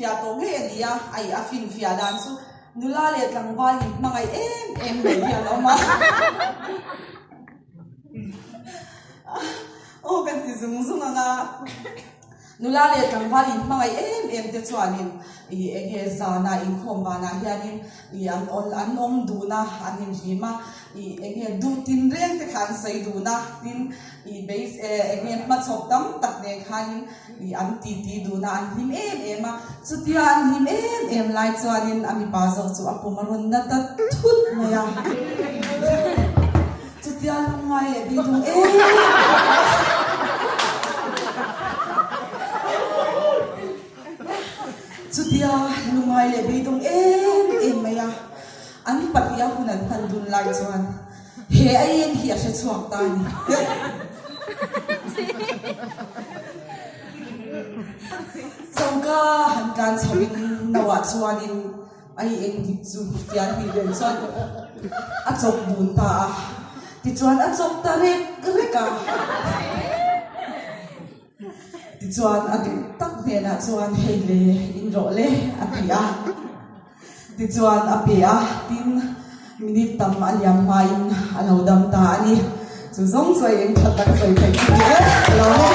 finfiah tawh ngei a ni a, ai a finfiah dan chu nula leh tlangval in hmangaih em em mai hi an awm a. Aw kan ti zung zung ang a. Nula leh tlangval in hmangaih em em te chuanin ih eng nge zanah inkhawm vanah hianin ih an awl an awm dun a, an inhlim a, ih eng nge duh tinreng te kha an sawi dun a, tin ih beis eh eng nge hmachhawp tam tak nen khanin ih an titi dun a, an hlim em em a. Chutia an hlim em em lai chuanin a mipa zawk chu a pum a rawn na ta thut mai a. Chutia lungngai leh beidawng em Chutia lungngai leh beidawng em em mai a, an pahniha hun an hman dun lai chuan he aieng hi a hre chhuak ta a ni. Choka han tlan chho in nauah chuanin Ai eng dik chu fian tih vel chuan a chawp dun ta a, tichuan a chawp ta rek rek a. Tichuan a duh tak hnenah chuan hei le in rawh le a ti a, tichuan a pe a, tin minute tam a liam hmain a lo dam ta a ni. Chu zawng chu a eng tha tak sawi theih chu ni e, ka lo ni.